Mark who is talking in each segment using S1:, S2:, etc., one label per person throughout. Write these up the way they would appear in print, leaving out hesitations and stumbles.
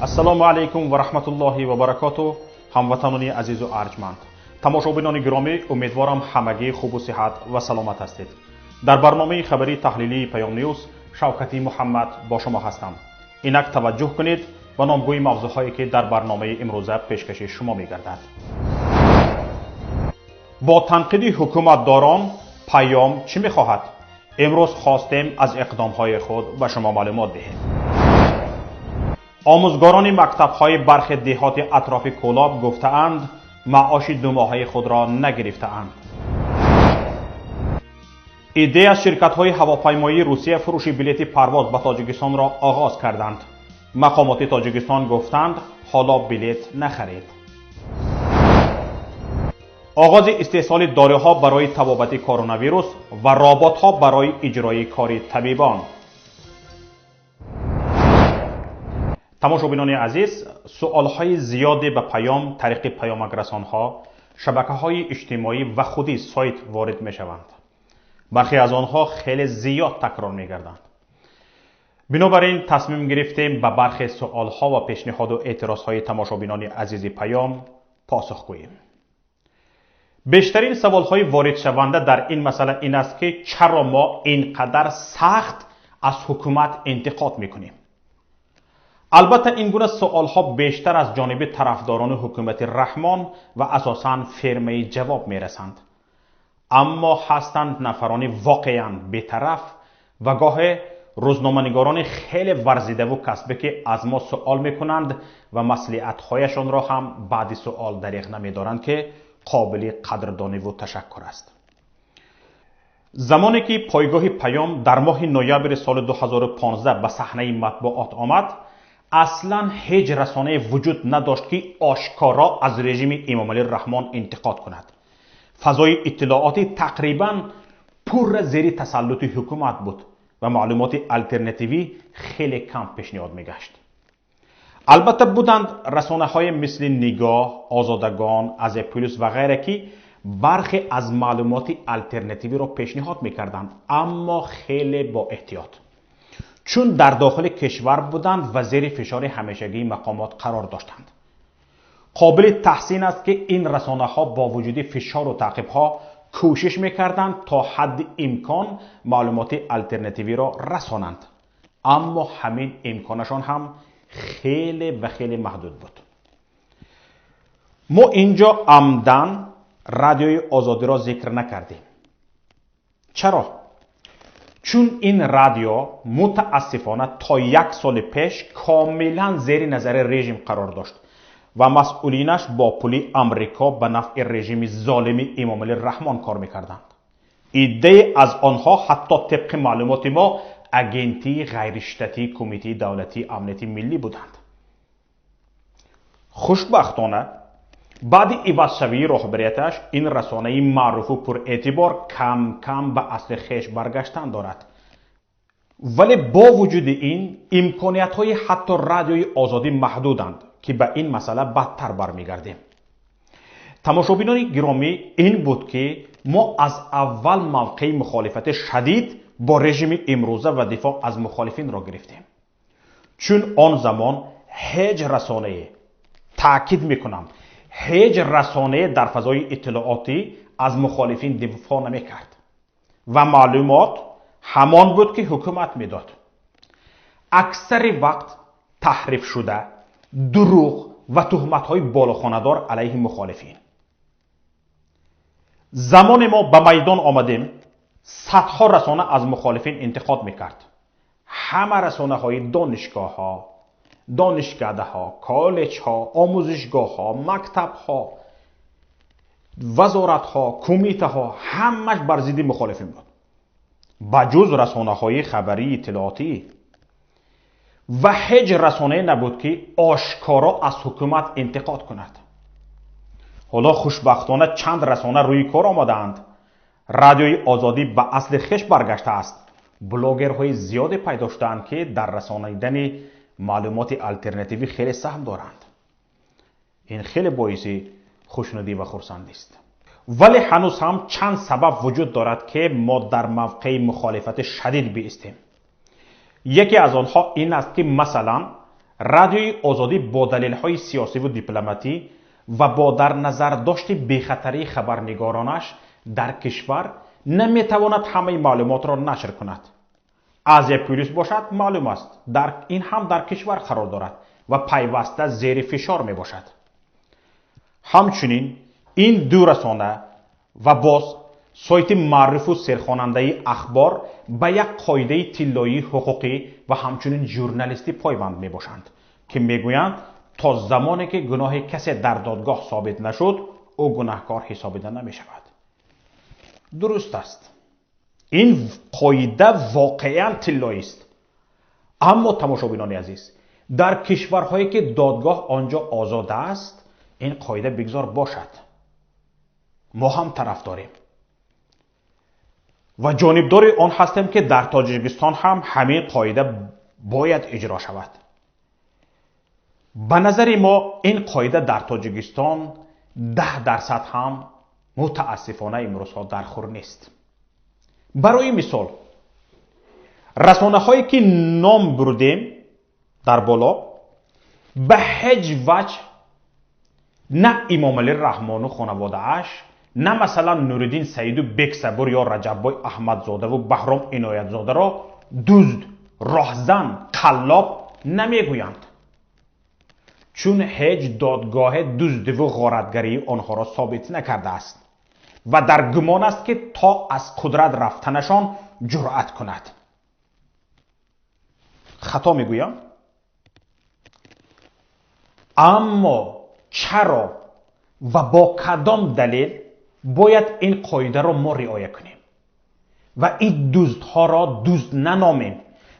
S1: Ассалому алайкум ва раҳматуллоҳи ва баракоту. Ҳамватанони азизу арҷманд, тамошобинони гиромӣ, умедворам ҳамагӣ хубу сиҳат ва саломат ҳастед. Дар барномаи хабарии таҳлилии Паём Ньюз Шавкати Муҳаммад бо шумо ҳастам. Инак таваҷҷӯҳ кунед ба номгӯи мавзӯъҳое, ки дар барномаи имрӯза пешкаши шумо мегардад. Бо танқиди ҳукуматдорон Паём чӣ мехоҳад? Имрӯз хостем аз иқдомҳои худ ба шумо маълумот диҳем. Омӯзгорони мактабҳои бархе деҳоти атрофи Кӯлоб гуфтаанд, маоши думоҳаи худро нагирифтаанд. Иддае аз ширкатҳои ҳавопаймоии Русия фурӯши билети парвоз ба Тоҷикистонро оғоз карданд. Мақомоти Тоҷикистон гуфтанд, ҳоло билет нахаред. Оғози истеҳсоли доруҳо барои табобати коронавирус ва роботҳо барои иҷрои кори табибон. Тамошобинони азиз, суолҳои зиёде ба Паём тариқи паёмакрасонҳо, шабакаҳои иҷтимоӣ ва худи сайт ворид мешаванд. Бархе аз онҳо хеле зиёд такрор мегарданд. Бинобар ин тасмим гирифтем ба бархе суолҳо ва пешниҳоду эътирозҳои тамошобинони азизи Паём посух гӯем. Бештарин саволҳои воридшаванда дар ин масъала ин аст, ки чаро мо ин қадар сахт аз ҳукумат интиқод мекунем. Албатта, ин гуна суолҳо бештар аз ҷониби тарафдорони ҳукумати Раҳмон ва асосан фермаи ҷавоб мерасанд. Аммо ҳастанд нафарони воқеан бетараф ва гоҳе рӯзноманигорони хеле варзидаву касбе, ки аз мо суол мекунанд ва маслиҳатҳояшонро ҳам баъди суол дариғ намедоранд, ки қобили қадрдониву ташаккур аст. Замоне ки пойгоҳи Паём дар моҳи ноябри соли 2015 ба саҳнаи матбуот омад, аслан ҳеҷ расонае вуҷуд надошт, ки ошкоро аз режими Эмомалӣ Раҳмон интиқод кунад. Фазои иттилоотӣ тақрибан пурра зери тасаллути ҳукумат буд ва маълумоти алтернативӣ хеле кам пешниҳод мегашт. Албатта, буданд расонаҳое мисли Нигоҳ, Озодагон, Азия Плюс ва ғайра, ки бархе аз маълумоти алтернативиро пешниҳод мекарданд, аммо хеле бо эҳтиёт, чун дар дохили кишвар буданд ва зери фишори ҳамешагии мақомот қарор доштанд. Қобили таҳсин аст, ки ин расонаҳо бо вуҷуди фишору таъқибҳо кӯшиш мекарданд то ҳадди имкон маълумоти алтернативиро расонанд, аммо ҳамин имконашон ҳам хеле ва хеле маҳдуд буд. Мо инҷо амдан Радиои Озодиро зикр накардем. Чаро? Чун ин радио мутаассифона то як соли пеш комилан зери назари режим қарор дошт ва масъулинаш бо пули Амрико ба нафъи режими золими Эмомалӣ Раҳмон кор мекарданд. Иддае аз онҳо ҳатто тибқи маълумоти мо агентии ғайриштатии Кумитаи давлатии амнияти миллӣ буданд. Хушбахтона, баъди ивазшавии роҳбарияташ ин расонаи маъруфу пурэътибор кам-кам ба асли хеш баргаштан дорад. Вале бо вуҷуди ин имкониятҳои ҳатто Радиои Озодӣ маҳдуданд, ки ба ин масъала баъдтар бармегардем. Тамошобинони гиромӣ, ин буд, ки мо аз аввал мавқеи мухолифати шадид бо режими имрӯза ва дифоъ аз мухолифинро гирифтем, чун он замон ҳеҷ расонае, таъкид мекунам, ҳеҷ расонае дар фазои иттилоотӣ аз мухолифин дифоъ намекард ва маълумот ҳамон буд, ки ҳукумат медод, аксари вақт таҳрифшуда, дурӯғ ва туҳматҳои болохонадор алайҳи мухолифин. Замоне мо ба майдон омадем, садҳо расона аз мухолифин интиқод мекард. Ҳама расонаҳои донишгоҳҳо, донишкадаҳо, коллеҷҳо, омӯзишгоҳҳо, мактабҳо, вазоратҳо, кумитаҳо, ҳамаш бар зидди мухолифин буд, ба ҷуз расонаҳои хабарии иттилоотӣ. Ва ҳеҷ расонае набуд, ки ошкоро аз ҳукумат интиқод кунад. Ҳоло хушбахтона чанд расона рӯи кор омадаанд. Радиои Озодӣ ба асли хеш баргаштааст. Блогерҳои зиёде пайдо шудаанд, ки дар расонидани маълумоти алтернативӣ хеле саҳм доранд. Ин хеле боиси хушнудӣ ва хурсандист. Вале ҳанӯз ҳам чанд сабаб вуҷуд дорад, ки мо дар мавқеи мухолифати шадид биистем. Яке аз онҳо ин аст, ки масалан Радиои Озодӣ бо далелҳои сиёсиву дипломатӣ ва бо дар назардошти бехатарии хабарнигоронаш дар кишвар наметавонад ҳамаи маълумотро нашр кунад. Азия Плюс бошад, маълум аст, ин ҳам дар кишвар қарор дорад ва пайваста зери фишор мебошад. Ҳамчунин ин ду расона ва боз сайти маъруфу серхонандаи Ахбор ба як қоидаи тиллоии ҳуқуқӣ ва ҳамчунин журналистӣ пойбанд мебошанд, ки мегӯянд то замоне ки гуноҳи касе дар додгоҳ собит нашуд, ӯ гунаҳкор ҳисобида намешавад. Дуруст аст, ин қоида воқеан тиллоист. Аммо тамошобинони азиз, дар кишварҳое ки додгоҳ он ҷо озод аст, ин қоида бигзор бошад. Мо ҳам тарафдорем ва ҷонибдори он ҳастем, ки дар Тоҷикистон ҳам ҳамин қоида бояд иҷро шавад. Ба назари мо ин қоида дар Тоҷикистон 10% ҳам мутаассифона имрӯзҳо дархӯр нест. Барои мисол, расонаҳое ки ном бурдем дар боло ба ҳеҷ ваҷҳ на Имомалӣ Раҳмону хонаводааш, на масалан Нуриддин Саиду Бексабур ё Раҷаббой Аҳмадзодаву Баҳром Иноятзодаро дузд, роҳзан, қаллоб намегӯянд, чун ҳеҷ додгоҳе дуздиву ғоратгарии онҳоро собит накардааст ва дар гумон аст, ки то аз қудрат рафтанашон ҷуръат кунад. Хато мегӯям? Аммо чаро ва бо кадом далел бояд ин қоидаро мо риоя кунем ва ин дуздҳоро дузд наномем,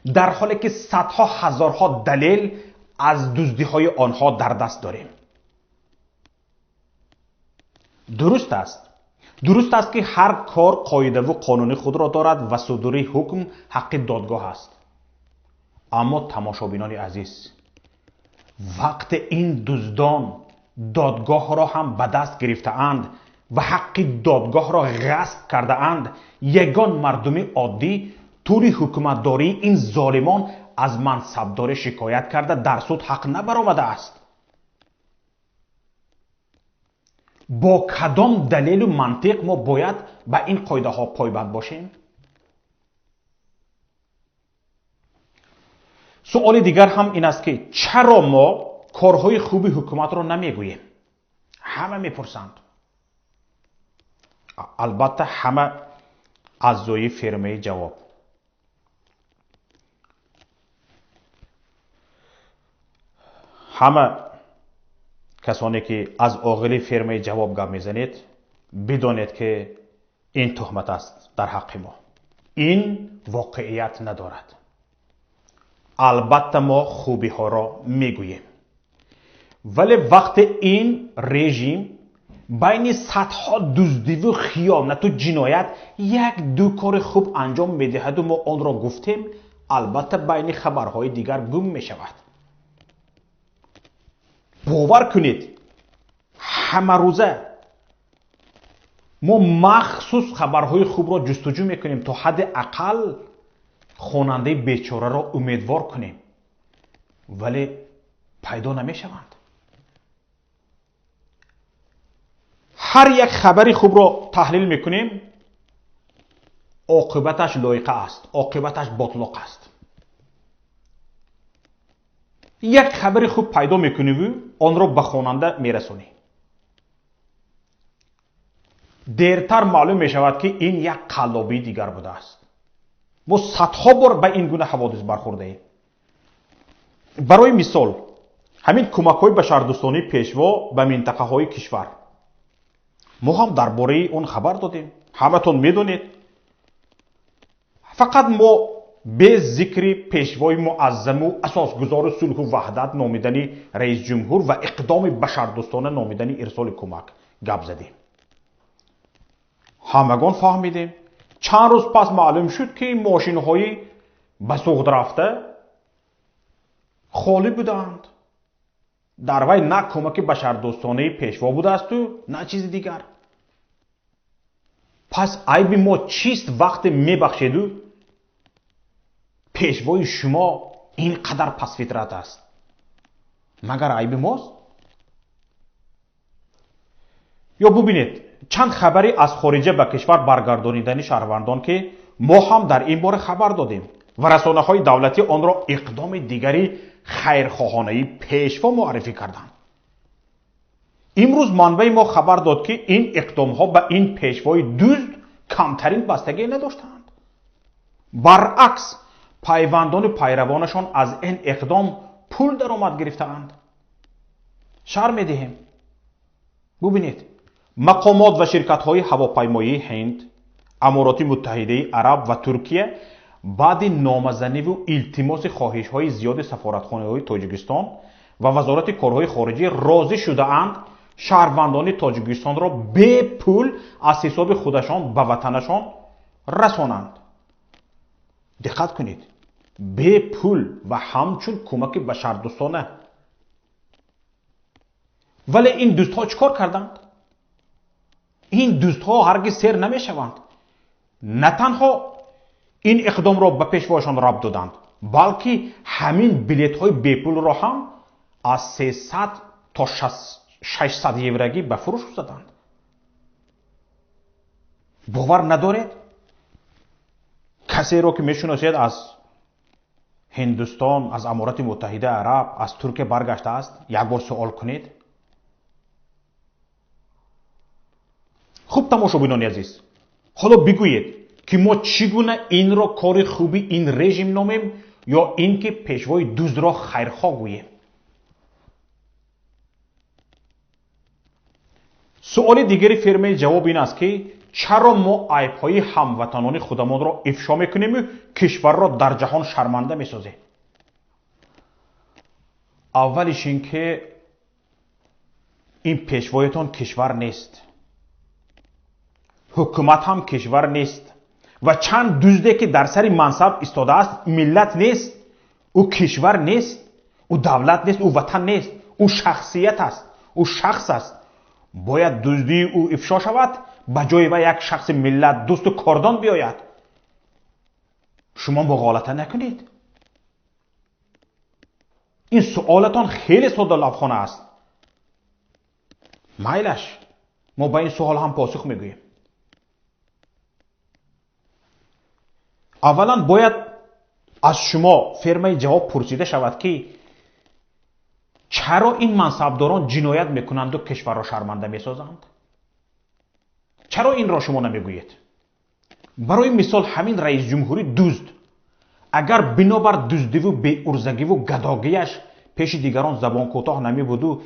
S1: дар ҳоле ки садҳо ҳазорҳо далел аз дуздиҳои онҳо дар даст дорем? Дуруст аст. Дуруст аст, ки ҳар кор қоидаву қонуни худро дорад ва судури ҳукм ҳаққи додгоҳ аст. Аммо тамошобинони азиз, вақте ин дуздон додгоҳро ҳам ба даст гирифтаанд ва ҳаққи додгоҳро ғасб кардаанд, ягон мардуми оддӣ тӯли ҳукуматдории ин золимон аз мансабдорӣ шикоят карда дар суд ҳақ набаромадааст. Бо кадом далелу мантиқ мо бояд ба ин қоидаҳо пойбанд бошем? Суоли дигар ҳам ин аст, ки чаро мо корҳои хуби ҳукуматро намегӯем? Ҳама мепурсанд. Албатта ҳама аъзои фирмаи ҷавоб. Ҳама касоне ки аз оғили фирмаи ҷавоб гап мезанед, бидонед, ки ин туҳмат аст дар ҳаққи мо. Ин воқеият надорад. Албатта мо хубиҳоро мегӯем, вале вақте ин режим байни садҳо дуздиву хиёнату ҷиноят як-ду кори хуб анҷом медиҳаду мо онро гуфтем, албатта байни хабарҳои дигар гум мешавад. Бовар кунед, ҳамарӯза мо махсус хабарҳои хубро ҷустуҷӯ мекунем, то ҳадди ақал хонандаи бечораро умедвор кунем, вале пайдо намешаванд. Ҳар як хабари хубро таҳлил мекунем, оқибаташ лоиқа аст, оқибаташ ботлоқ аст. Як хабари хуб пайдо мекуниву онро ба хонанда мерасонӣ. Дертар маълум мешавад, ки ин як қаллобии дигар будааст. Мо садҳо бор ба ин гуна ҳаводис бархӯрдаем. Барои мисол, ҳамин кӯмакҳои башардӯстонии Пешво ба минтақаҳои кишвар. Мо ҳам дар бораи он хабар додем, ҳаматон медонед. Фақат мо бе зикри Пешвои муаззаму асосгузори сулҳу ваҳдат номидани раисҷумҳур ва иқдоми башардӯстона номидани ирсоли кӯмак гап задем. Ҳамагон фаҳмидем. Чанд рӯз пас маълум шуд, ки мошинҳои ба суғд рафта холӣ будаанд. Дар вай на кӯмаки башардӯстонаи Пешво будаасту на чизи дигар. Пас айби мо чист вақте мебахшеду Пешвои шумо ин қадар пасфитрат аст? Магар айби мост? Ё бубинед чанд хабаре аз хориҷа ба кишвар баргардонидани шаҳрвандон, ки мо ҳам дар ин бора хабар додем ва расонаҳои давлатӣ онро иқдоми дигари хайрхоҳонаи пешво муаррифӣ карданд. Имрӯз манбаи мо хабар дод, ки ин иқдомҳо ба ин пешвои дузд камтарин бастагӣ надоштанд. Баръакс, пайвандону пайравонашон аз ин иқдом пул даромад гирифтаанд. Шарҳ медиҳем. Бубинед, мақомот ва ширкатҳои ҳавопаймоии Ҳинд, Амороти Муттаҳидаи Араб ва Туркия баъди номазаниву илтимоси хоҳишҳои зиёди сафоратхонаҳои Тоҷикистон ва Вазорати корҳои хориҷӣ розӣ шудаанд шаҳрвандони Тоҷикистонро бепул аз ҳисоби худашон ба ватанашон расонанд. Диққат кунед, бепул ва ҳамчун кӯмаки башардӯстона. Вале ин дӯстҳо чӣ кор карданд? Ин дӯстҳо ҳаргиз сер намешаванд. На танҳо ин иқдомро ба пешвояшон рабт доданд, балки ҳамин билетҳои бепулро ҳам аз 300 то 600 еврогӣ ба фурӯш заданд. Бовар надоред? Касеро ки мешиносед, аз Ҳиндустон, аз Аморати Муттаҳидаи Араб, аз Туркия баргаштааст, як бор суол кунед. Хуб, тамошобинони азиз, ҳоло бигӯед, ки мо чӣ гуна инро кори хуби ин режим номем ё ин ки пешвои дуздро хайрхоҳ гӯем? Суоли дигари фирмаи ҷавоб ин аст, ки чаро мо айбҳои ҳамватанони худамонро ифшо мекунему кишварро дар ҷаҳон шарманда месозем? Аввалиш ин ки ин пешвоятон кишвар нест, ҳукумат ҳам кишвар нест ва чанд дузде ки дар сари мансаб истодааст миллат нест, ӯ кишвар нест, ӯ давлат нест, ӯ ватан нест, ӯ шахсият аст, ӯ шахс аст. Бояд дуздии ӯ ифшо шавад, ба ҷои вай як шахси миллатдӯсту кордон биёяд. Шумо муғолата накунед. Ин суолатон хеле соддалавҳона аст. Майлаш, мо ба ин суол ҳам посух мегӯем. Аввалан бояд аз шумо фирмаи ҷавоб пурсида шавад, ки чаро ин мансабдорон ҷиноят мекунанду кишварро шарманда месозанд? Чаро инро шумо намегӯед? Барои мисол, ҳамин раисҷумҳури дузд агар бинобар дуздиву беурзагиву гадогиаш пеши дигарон забонкӯтоҳ намебуду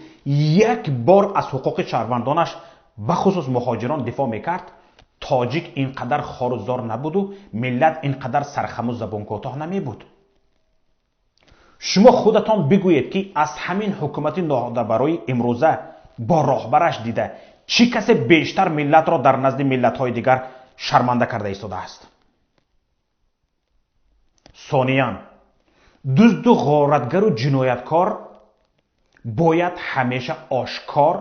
S1: як бор аз ҳуқуқи шаҳрвандонаш, бахусус муҳоҷирон, дифоъ мекард, тоҷик ин қадар хору зор набуду миллат ин қадар сархаму забонкӯтоҳ намебуд. Шумо худатон бигӯед, ки аз ҳамин ҳукумати ноҳдабарои имрӯза бо роҳбараш дида чӣ касе бештар миллатро дар назди миллатҳои дигар шарманда карда истодааст? Сониян, дузду ғоратгару ҷинояткор бояд ҳамеша ошкор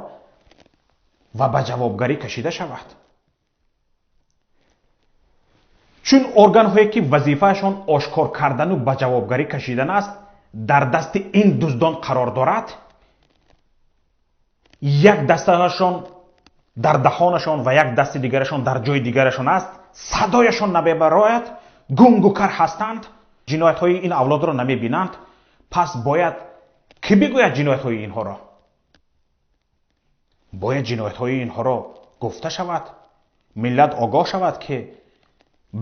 S1: ва ба ҷавобгарӣ кашида шавад. Чун органҳое ки вазифаашон ошкор кардану ба ҷавобгарӣ кашидан аст, дар дасти ин дуздон қарор дорад, як дасташон дар даҳонашон ва як дасти дигарашон дар ҷои дигарашон аст, садояшон намебарояд, гунгу кар ҳастанд, ҷиноятҳои ин авлодро намебинанд. Пас бояд кӣ бигӯяд ҷиноятҳои инҳоро? Бояд ҷиноятҳои инҳоро гуфта шавад, миллат огоҳ шавад, ки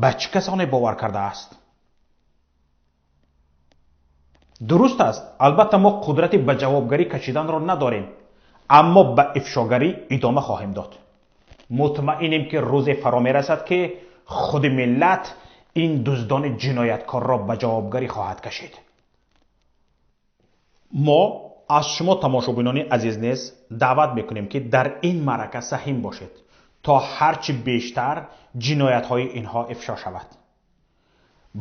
S1: ба чӣ касоне бовар кардааст. Дуруст аст, албатта мо қудрати ба ҷавобгарӣ кашиданро надорем, аммо ба ифшогарӣ идома хоҳем дод. Мутмаинем, ки рӯзе фаро мерасад, ки худи миллат ин дуздони ҷинояткорро ба ҷавобгарӣ хоҳад кашид. Мо аз шумо тамошобинони азиз низ даъват мекунем, ки дар ин маърака саҳим бошед, то ҳарчи бештар ҷиноятҳои инҳо ифшо шавад.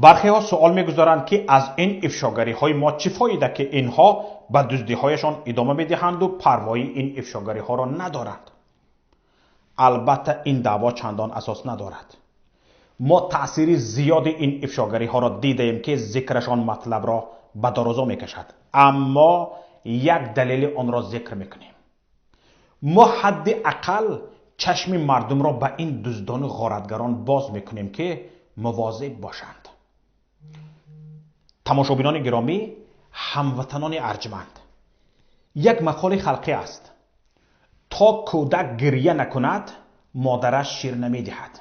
S1: Бархеҳо суол мегузоранд, ки аз ин ифшогариҳои мо чӣ фоида, ки инҳо ба дуздиҳояшон идома медиҳанду парвои ин ифшогариҳоро надоранд. Албатта ин даъво чандон асос надорад. Мо таъсири зиёди ин ифшогариҳоро дидаем, ки зикрашон матлабро ба дарозо мекашад, аммо як далели онро зикр мекунем. Мо ҳадди ақал чашми мардумро ба ин дуздону ғоратгарон боз мекунем, ки мувозиб бошанд. Тамошобинони гиромӣ, ҳамватанони арҷманд, як мақоли халқӣ аст: то кӯдак гирья накунад, модараш шир намедиҳад.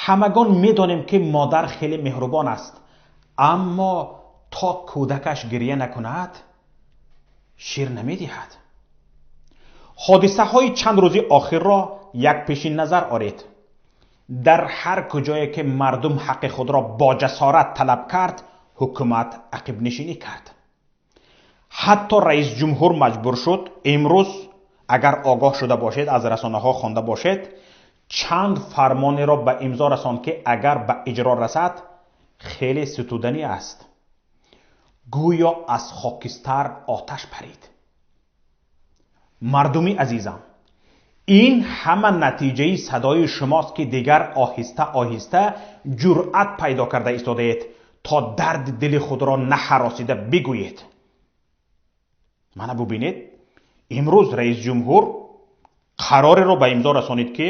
S1: Ҳамагон медонем, ки модар хеле меҳрубон аст, аммо то кӯдакаш гирья накунад, шир намедиҳад. Ҳодисаҳои чанд рӯзи охирро як пеши назар оред. Дар ҳар куҷое ки мардум ҳаққи худро бо ҷасорат талаб кард, ҳукумат ақибнишинӣ кард. Ҳатто раис ҷумҳур маҷбур шуд имрӯз, агар огоҳ шуда бошед, аз расонаҳо хонда бошед, чанд фармонеро ба имзо расонд, ки агар ба иҷро расад, хеле ситуданӣ аст. Гӯё аз хокистар оташ парид. Мардуми азизам, ин ҳама натиҷаи садои шумост, ки дигар оҳиста оҳиста ҷуръат пайдо карда истодаед, то дарди дили худро наҳаросида бигӯед. Мана бубинед, имрӯз раис ҷумҳур қарореро ба имзо расонид, ки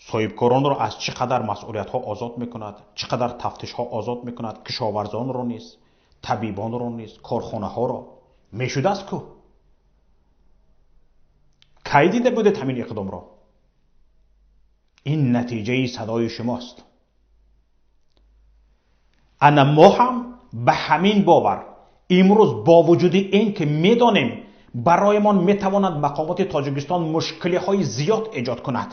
S1: соҳибкоронро аз чӣ қадар масъулиятҳо озод мекунад, чӣ қадар тафтишҳо озод мекунад, кишоварзонро низ, табибонро низ, корхонаҳоро. Мешудааст ку? Кай дида будед ҳамин иқдомро? Ин натиҷаи садои шумост. Ана мо ҳам ба ҳамин бовар имрӯз, бо вуҷуди ин ки медонем, бароямон метавонад мақомоти Тоҷикистон мушкилиҳои зиёд эҷод кунад,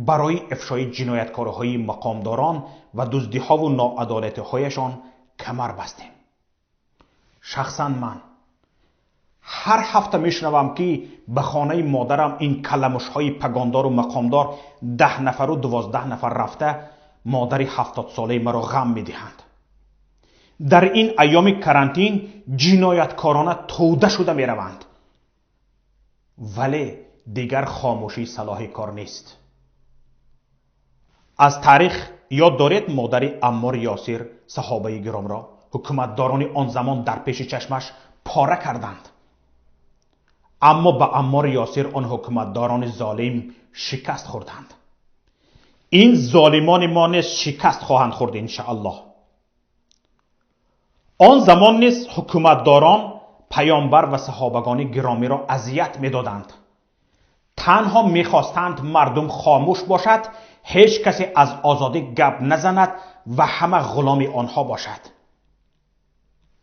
S1: барои ифшои ҷинояткориҳои мақомдорон ва дуздиҳову ноадолатиҳояшон камар бастем. Шахсан ман ҳар ҳафта мешунавам, ки ба хонаи модарам ин каламушҳои пагондору мақомдор 10 нафару 12 нафар рафта, модари 70-солаи маро ғам медиҳанд. Дар ин айёми карантин ҷинояткорона тӯда шуда мераванд, вале дигар хомӯшӣ салоҳи кор нест. Аз таърих ёд доред модари Аммор Ёсир саҳобаи гиромро ҳукуматдорони он замон дар пеши чашмаш пора карданд, аммо ба Аммор Ёсир он ҳукуматдорони золим шикаст хӯрданд. Ин золимони мо низ шикаст хоҳанд хӯрд, иншааллоҳ. Он замон низ ҳукуматдорон паёмбар ва саҳобагони гиромиро азият медоданд. Танҳо мехостанд мардум хомӯш бошад, ҳеҷ касе аз озодӣ гап назанад ва ҳама ғуломи онҳо бошад.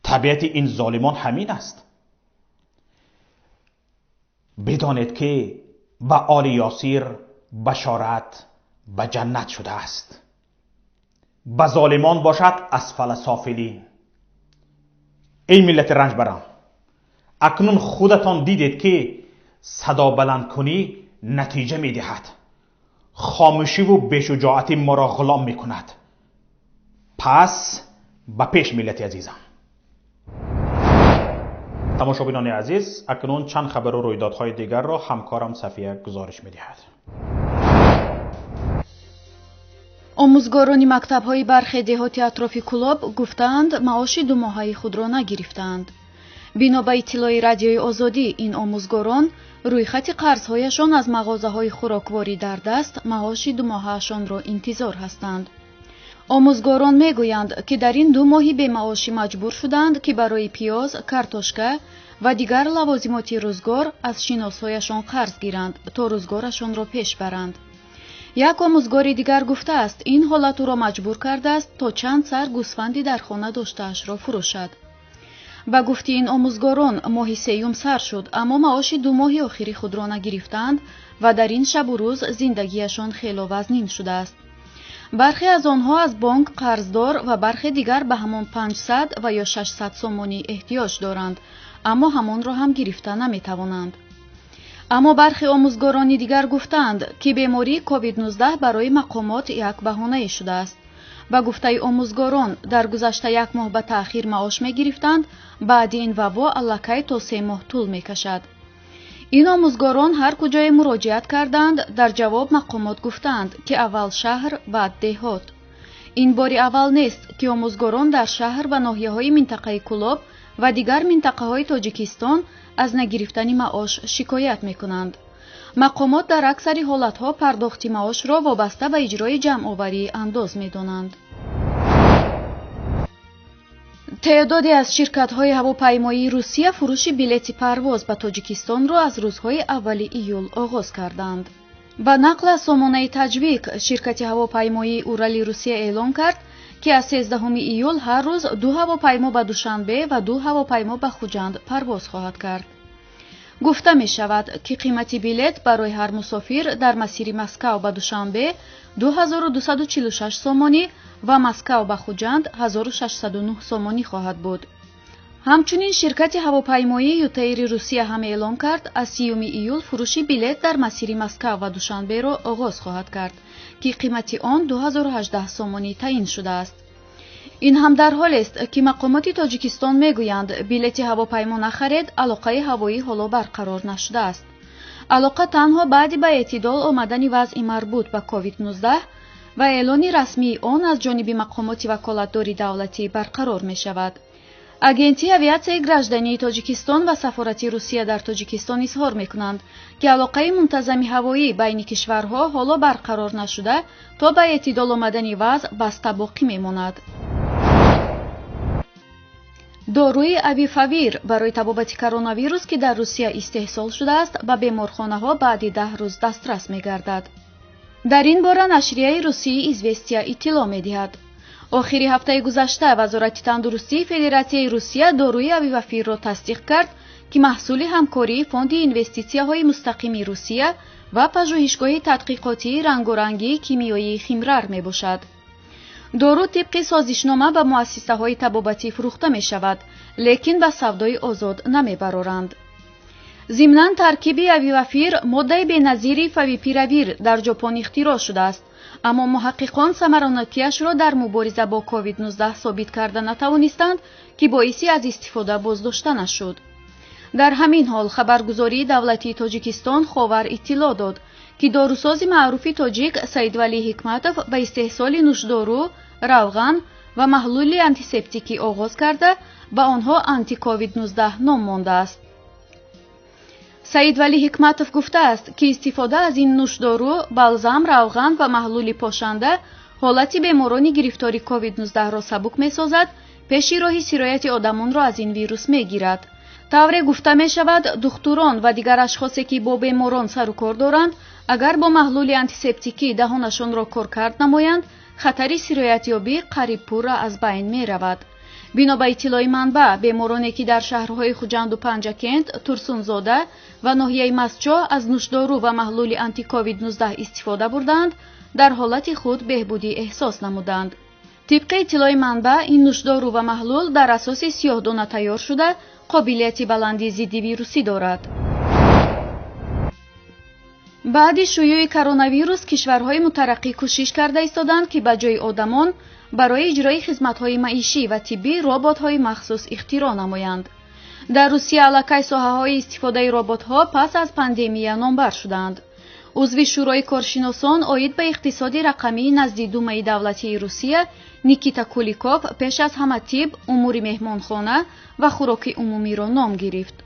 S1: Табиати ин золимон ҳамин аст. Бидонед, ки ба оли Ёсир башорат ба ҷаннат шудааст, ба золимон бошад асфала софилин. Эй миллати ранҷбарам, акнун худатон дидед, ки садобаландкунӣ натиҷа медиҳад, хомӯшиву бешуҷоатӣ моро ғулом мекунад. Пас ба пеш, миллати азизам. Тамошобинони азиз, акнун чанд хабару рӯйдодҳои дигарро ҳамкорам Сафия гузориш медиҳад.
S2: Омӯзгорони мактабҳои бархе деҳоти атрофи Кӯлоб гуфтаанд, маоши думоҳаи худро нагирифтаанд. Бино ба иттилои Радиои Озодӣ, ин омӯзгорон рӯйхати қарзҳояшон аз мағозаҳои хӯрокворӣ дар даст маоши думоҳаашонро интизор ҳастанд. Омӯзгорон мегӯянд, ки дар ин 2 моҳи бемаошӣ маҷбур шуданд, ки барои пиёз, картошка ва дигар лавозимоти рӯзгор аз шиносҳояшон қарз гиранд, то рӯзгорашонро пеш баранд. Як омӯзгори дигар гуфтааст, ин ҳолат ӯро маҷбур кардааст, то чанд сар гӯсфанди дар хона доштаашро фурӯшад. Ба гуфти ин омӯзгорон, моҳи сеюм сар шуд, аммо маоши 2 моҳи охири худро нагирифтаанд ва дар ин шабу рӯз зиндагиашон хело вазнин шудааст. Бархе аз онҳо аз бонк қарздор ва бархе дигар ба ҳамон 500 ва ё 600 сомонӣ эҳтиёҷ доранд, аммо ҳамонро ҳам гирифта наметавонанд. Аммо бархе омӯзгорони дигар гуфтаанд, ки бемории COVID-19 барои мақомот як баҳонае шудааст. Ба гуфтаи омӯзгорон, дар гузашта як моҳ ба таъхир маош мегирифтанд, баъди ин вабо аллакай то 3 моҳ тӯл мекашад. Ин омӯзгорон ҳар куҷое муроҷиат карданд, дар ҷавоб мақомот гуфтаанд, ки аввал шаҳр, баъд деҳот. Ин бори аввал нест, ки омӯзгорон дар шаҳр ва ноҳияҳои минтақаи Кӯлоб ва дигар минтақаҳои Тоҷикистон аз нагирифтани маош шикоят мекунанд. Мақомот дар аксари ҳолатҳо пардохти маошро вобаста ба иҷрои ҷамъоварии андоз медонанд. Теъдоде аз ширкатҳои ҳавопаймоии Русия фурӯши билети парвоз ба Тоҷикистонро аз рӯзҳои аввали июл оғоз карданд. Ба нақл аз сомонаи Таҷвик, ширкати ҳавопаймоии Урали Русия эълон кард, ки аз 13 июл ҳар рӯз 2 ҳавопаймо ба Душанбе ва 2 ҳавопаймо ба Хуҷанд парвоз хоҳад кард. Гуфта мешавад, ки қимати билет барои ҳар мусофир дар масири Москав ба Душанбе 2246 сомонӣ ва Москав ба Хуҷанд 1609 сомонӣ хоҳад буд. Ҳамчунин ширкати ҳавопаймоии Ютаири Русия ҳам эълон кард, аз 30 июл фурӯши билет дар масири Москав ва Душанберо оғоз хоҳад кард, ки қимати он 2018 сомонӣ таъин шудааст. Ин ҳам дар ҳолест, ки мақомоти Тоҷикистон мегӯянд, билети ҳавопаймо нахаред, алоқаи ҳавоӣ ҳоло барқарор нашудааст. Алоқа танҳо баъди ба эътидол омадани вазъи марбут ба COVID-19 ва эълони расмии он аз ҷониби мақомоти ваколатдори давлатӣ барқарор мешавад. Агентии авиатсияи граждании Тоҷикистон ва сафорати Русия дар Тоҷикистон изҳор мекунанд, ки алоқаи мунтазами ҳавоӣ байни кишварҳо ҳоло барқарор нашуда, то ба эътидол омадани вазъ баста боқӣ мемонад. Доруи Авифавир барои табобати коронавирус, ки дар Русия истеҳсол шудааст, ба беморхонаҳо баъди 10 рӯз дастрас мегардад. Дар ин бора нашрияи русии Известия иттилоъ медиҳад. Охири ҳафтаи гузашта Вазорати тандурустии Федератсияи Русия доруи Авивафирро тасдиқ кард, ки маҳсули ҳамкории Фонди инвеститсияҳои мустақими Русия ва пажӯҳишгоҳи тадқиқотии рангорангии кимиёии Химрар мебошад. Дору тибқи созишнома ба муассисаҳои табобатӣ фурӯхта мешавад, лекин ба савдои озод намебароранд. Зимнан таркиби Авивафир моддаи беназири фавипиравир дар Ҷопон ихтироъ шудааст, аммо муҳаққиқон самаранокиашро дар мубориза бо COVID-19 собит карда натавонистанд, ки боиси аз истифода боздошта нашуд. Дар ҳамин ҳол хабаргузории давлатии Тоҷикистон Ховар иттилоъ дод, ки дорусози маъруфи тоҷик Саидвалӣ Ҳикматов ба истеҳсоли нӯшдору, равған ва маҳлули антисептикӣ оғоз карда, ба онҳо анти-COVID-19 ном мондааст. Саидвалӣ Ҳикматов гуфтааст, ки истифода аз ин нӯшдору, балзам, равған ва маҳлули пошанда ҳолати беморони гирифтори COVID-19-ро сабук месозад, пеши роҳи сирояти одамонро аз ин вирус мегирад. Тавре гуфта мешавад, духтурон ва дигар ашхосе, ки бо беморон сару кор доранд, агар бо маҳлули антисептикӣ даҳонашонро коркард намоянд, хатари сироятёбӣ қариб пурра аз байн меравад. Бино ба иттилои манбаъ, бемороне, ки дар шаҳрҳои Хуҷанду Панҷакент, Турсунзода ва ноҳияи Мастчоҳ аз нӯшдору ва маҳлули анти-COVID-19 истифода бурдаанд, дар ҳолати худ беҳбудӣ эҳсос намуданд. Тибқи иттилои манбаъ, ин нӯшдору ва маҳлул дар асоси сиёҳдона тайёр шуда, қобилияти баланди зидди вирусӣ дорад. Баъди шуюи коронавирус кишварҳои мутараққӣ кӯшиш карда истоданд, ки ба ҷои одамон барои иҷрои хизматҳои маишӣ ва тиббӣ роботҳои махсус ихтироъ намоянд. Дар Русия аллакай соҳаҳои истифодаи роботҳо пас аз пандемия номбар шуданд. Узви Шӯрои коршиносон оид ба иқтисоди рақамии назди Думаи давлатии Русия Никита Куликов пеш аз ҳама тиб, умури меҳмонхона ва хӯроки умумиро ном гирифт.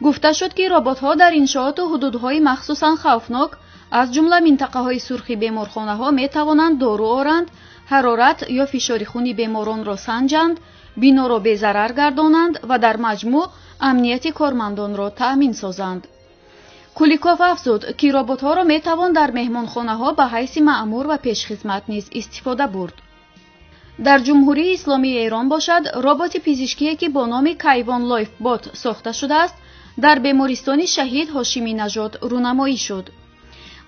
S2: Гуфта шуд, ки роботҳо дар иншооту ҳудудҳои махсусан хавфнок, аз ҷумла минтақаҳои сурхи беморхонаҳо метавонанд дору оранд, ҳарорат ё фишори хуни беморонро санҷанд, биноро безарар гардонанд ва дар маҷмӯъ амнияти кормандонро таъмин созанд. Куликов афзуд, ки роботҳоро метавон дар меҳмонхонаҳо ба ҳайси маъмур ва пешхизмат низ истифода бурд. Дар Ҷумҳурии Исломии Эрон бошад, роботи пизишкие, ки бо номи Кайвон Лойфбот сохта шудааст, дар бемористони шаҳид Ҳошимӣ Нажод рӯнамоӣ шуд.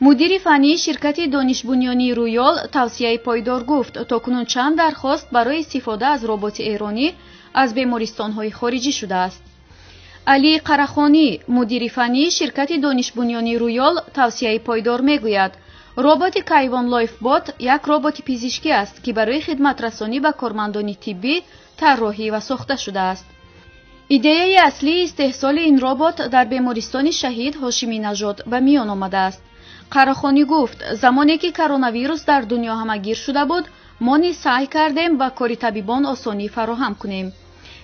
S2: Мудири фаннии ширкати донишбунёнии Рӯёл тавсияи пойдор гуфт, то кунун чанд дархост барои истифода аз роботи эронӣ аз бемористонҳои хориҷӣ шудааст. Али Қарахонӣ, мудири фаннии ширкати донишбунёнии Рӯёл, тавсияи пойдор мегӯяд, роботи Кайвон Лойфбот як роботи пизишкӣ аст, ки барои хидматрасонӣ ба кормандони тиббӣ тарроҳӣ ва сохта шудааст. Идеяи аслии истеҳсоли ин робот дар бемористони шаҳид Ҳошимӣ Нажод ба миён омадааст. Қарахонӣ гуфт, замоне ки коронавирус дар дунё ҳамагир шуда буд, Мо низ саъй кардем ба кори табибон осонӣ фароҳам кунем.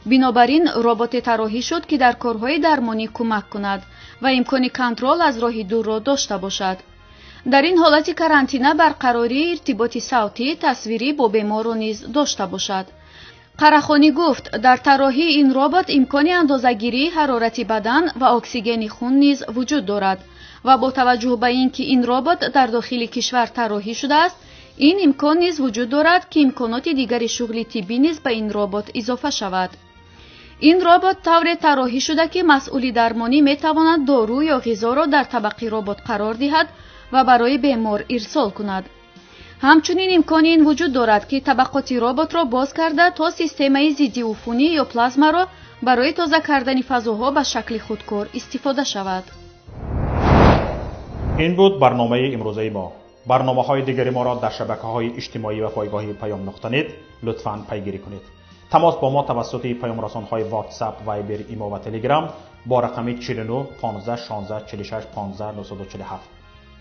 S2: Бинобар ин роботе тарроҳӣ шуд, ки дар корҳои дармонӣ кӯмак кунад ва имкони контрол аз роҳи дурро дошта бошад. Дар ин ҳолати карантина барқарории иртиботи савтӣ, тасвирӣ бо беморро низ дошта бошад. Қарахонӣ гуфт, дар тарроҳии ин робот имкони андозагирии ҳарорати бадан ва оксигени хун низ вуҷуд дорад ва бо таваҷҷӯҳ ба ин ки ин робот дар дохили кишвар тарроҳӣ шудааст, ин имкон низ вуҷуд дорад, ки имконоти дигари шуғли тиббӣ низ ба ин робот изофа шавад. Ин робот тавре тарроҳӣ шуда, ки масъули дармонӣ метавонад дору ё ғизоро дар табақи робот қарор диҳад ва барои бемор ирсол кунад. Ҳамчунин имкони ин вуҷуд дорад, ки табақоти роботро боз карда то системаи зиддиуфунӣ ё плазмаро барои тоза кардани фазоҳо ба шакли худкор истифода шавад.
S1: Ин буд барномаи имрӯзаи мо. Барномаҳои дигари моро дар шабакаҳои иҷтимоӣ ва пойгоҳи Паём нуқта нет лутфан пайгирӣ кунед. Тамос бо мо тавассути паёмрасонҳои WhatsApp, Viber, Имо ва Telegram бо рақами 49 15 16 46 15 947.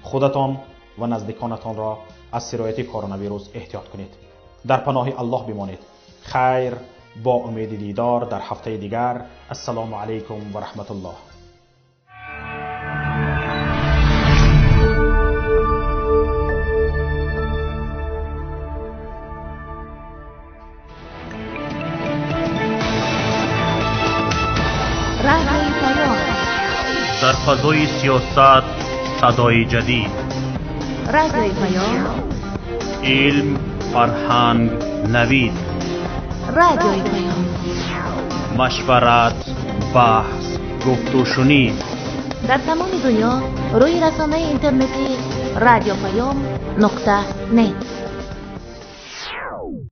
S1: Худатон ва наздиконатонро аз сирояти коронавирус эҳтиёт кунед. Дар паноҳи Аллоҳ бимонед. Хайр, бо умеди дидор дар ҳафтаи дигар. Ассалому алайкум ва раҳматуллоҳ.
S3: Дар фазои сиёсат садои ҷадид,
S4: Радиои Паём,
S3: илм, фарҳанг, навид,
S4: Радиои Паём,
S3: машварат, баҳс, гуфтушунид.
S4: Дар тамоми дунё рӯи расонаи интернетии Радио Паём нуқта нет.